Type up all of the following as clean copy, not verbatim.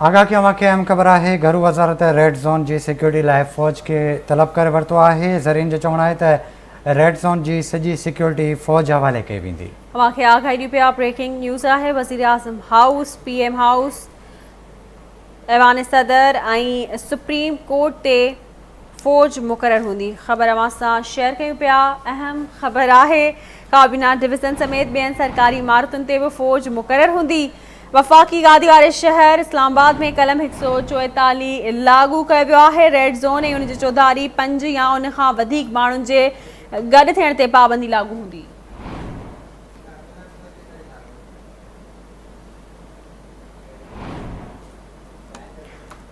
آگاهه ڪيو اوهان کي اهم خبر آهي گهرو وزارت ريڊ زون جي سيڪيورٽي لاء فوج کي طلب ڪري ورتو آهي ذريعن جو چوڻ آهي ته ريڊ زون جي سڄي سيڪيورٽي فوج حوالي ڪئي ويندي. اوهان کي آگاهي ڏيون پيا بريڪنگ نيوز آهي وزيراعظم هائوس، پي ايم هائوس، ايوان صدر ۽ سپريم ڪورٽ تي فوج مقرر هوندي خبر اوهان سان شيئر ڪيون پيا اهم خبر آهي ڪابينا ڊويزن سميت ٻين سرڪاري عمارتن تي به فوج مقرر هوندي وفاقي گادي واري شهر اسلام آباد ۾ قلم 144 لاڳو ڪيو ويو آهي ريڊ زون ۽ ان جي چوڌاري پنج يا ان کان وڌيڪ ماڻهن جي گڏ ٿيڻ تي پابندي لاڳو هوندي.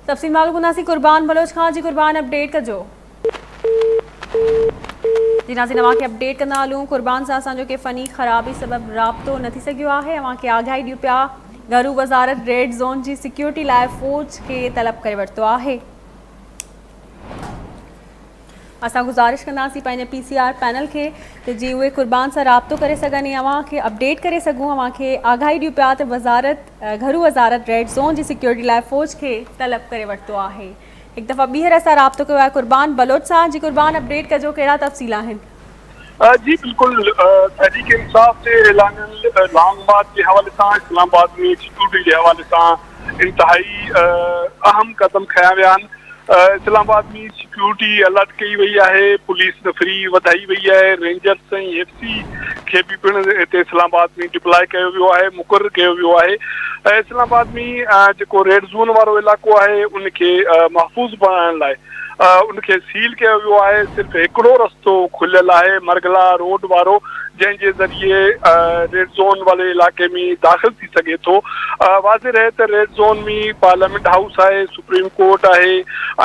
تفصيل معلوم ڪنداسين قربان بلوچ کان جي قربان اپڊيٽ ڪجو. جي ناظرين اوهان کي اپڊيٽ ڪندا هلون قربان سان اسان جو ڪي فني خرابي سبب رابطو نه ٿي سگهيو آهي اوهان کي آگاهي ڏيون پيا گهرو وزارت ريڊ زون جي سيڪيورٽي لاء فوج کي طلب ڪري ورتو آهي. اسان گذارش ڪنداسين پنهنجي پي سي آر پينل کي ته جي اهي قربان سان رابطو ڪري سگهن ۽ اوهان کي اپڊيٽ ڪري سگهون اوهان کي آگاهي ڏيون پيا ته وزارت گهرو وزارت ريڊ زون جي سيڪيورٽي لاء فوج کي طلب ڪري ورتو آهي هڪ دفعا ٻيهر اسان رابطو ڪيو آهي قربان بلوچ سان جي قربان اپڊيٽ ڪجو ڪهڙا تفصيل آهن. جي بلڪل تحريڪ انصاف جي اعلانيل لانگ مارچ جي حوالي سان اسلام آباد ۾ سيڪيورٽي جي حوالي سان انتهائي اهم قدم کنيا ويا آهن، اسلام آباد ۾ سيڪيورٽي الرٽ ڪئي وئي آهي، پوليس نفري وڌائي وئي آهي، رينجرز ۽ ايف سي کي به پڻ هتي اسلام آباد ۾ ڊپلائي ڪيو ويو آهي، مقرر ڪيو ويو آهي، اسلام آباد ۾ جيڪو ريڊ زون وارو علائقو آهي ان کي محفوظ بڻائڻ لاء ان کي سيل ڪيو ويو آهي، صرف هڪڙو رستو کليل آهي مرگلا روڊ وارو جنهن جي ذريعي ريڊ زون واري علائقي ۾ داخل ٿي سگهي ٿو. واضح رهي ته ريڊ زون ۾ پارليامينٽ هائوس آهي، سپريم ڪورٽ آهي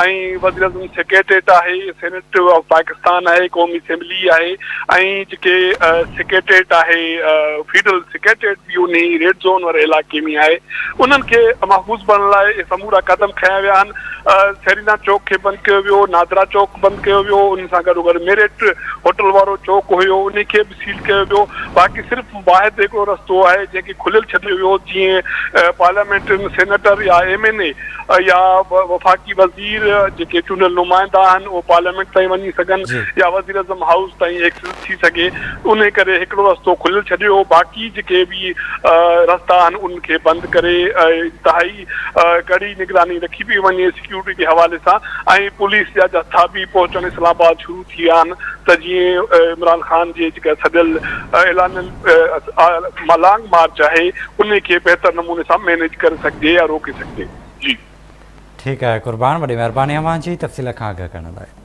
۽ وزيراعظم سيڪريٽريٽ آهي، سينيٽ آف پاڪستان آهي، قومي اسيمبلي آهي ۽ جيڪي سيڪريٽريٽ آهي فيڊرل سيڪريٽريٽ به انهي ريڊ زون واري علائقي ۾ آهي انهن کي محفوظ بڻائڻ لاء اهي سمورا قدم کنيا ويا آهن. سيرينا چوڪ کي بند ڪيو ويو، نادرا چوڪ بند ڪيو ويو، ان سان گڏوگڏ ميريٽ هوٽل وارو چوڪ هيو انهي کي به سيل ڪيو ويو، باقي صرف واحد هڪڙو رستو آهي جنهن کي کليل ڇڏيو ويو جيئن پارليامينٽرين، سينيٽر يا ايم اين اي يا وفاقي وزير جيڪي چونڊيل نمائندا آهن اهي پارليامينٽ تائين وڃي سگهن يا وزيراعظم هائوس تائين ايڪسز ٿي سگهي انهي ڪري هڪڙو رستو کليل ڇڏيو ويو باقي جيڪي به رستا آهن انهن کي بند ڪري انتهائي ڪڙي نگراني رکي پئي وڃي سيڪيورٽي جي حوالي سان ۽ پوليس جا جٿا به پهچڻ اسلام آباد شروع ٿي ويا آهن ته جيئن عمران خان جي جيڪا سڏيل اعلانيل لانگ مارچ آهي انهي کي بهتر نموني سان مينيج ڪري سگهجي يا روڪي سگهجي جي. ٺيڪ آهي قربان وڏي مهرباني اوهان جي تفصيل کان آگاهه ڪرڻ لاء.